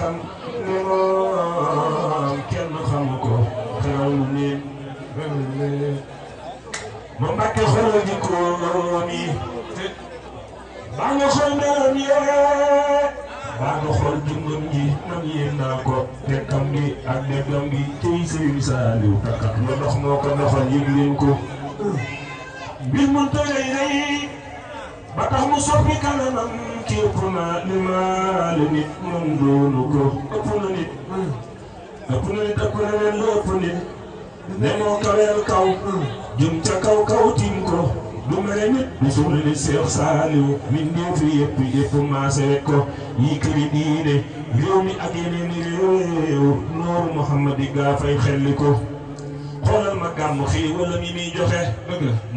xam ne moom kenn xamu ko xew nit ma Mbàkke xoolal jikkoom yi baa nga xool meram yee baa nga xool jungam ji man yéen naa ko tekkam gi ak nekkam gi tey Sëriñ Saaliw takkat la dox moo ko doxal yëg leen ko mbir mun tëgay rey ba tax mu soppi kanamam ci ëpp naa li maa la nit moom doonu ko ëpp na nit ëpp na nit ëpp na leen la ëpp nit ne moo kaweel kaw jëm ca kaw kaw tiim ko du mere nit du suuna nit Seex Saaliw min dee fi yëpp maase wet ko yi këri diine réew mi ak yeneen i réew nooru Muhammad yi gaa fay xelli ko xoolal ma gàmmu xii wala mi muy joxe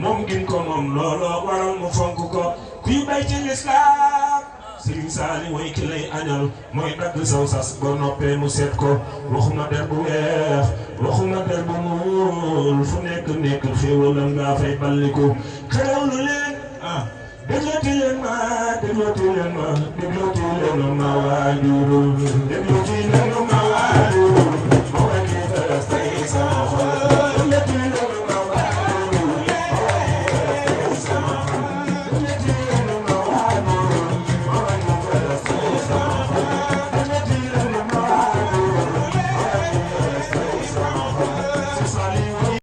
moom gin ko moom looloo waral mu fonk ko kuy bay ci lislaam Sëriñ Saaliw mooy ki lay añal mooy dagg saw sas boo noppee mu seet ko waxuma der bu weex waxuma der bu muul fu nekk xéewalam ngaa fay balliku xerew lu leen déglooti leen ma waajur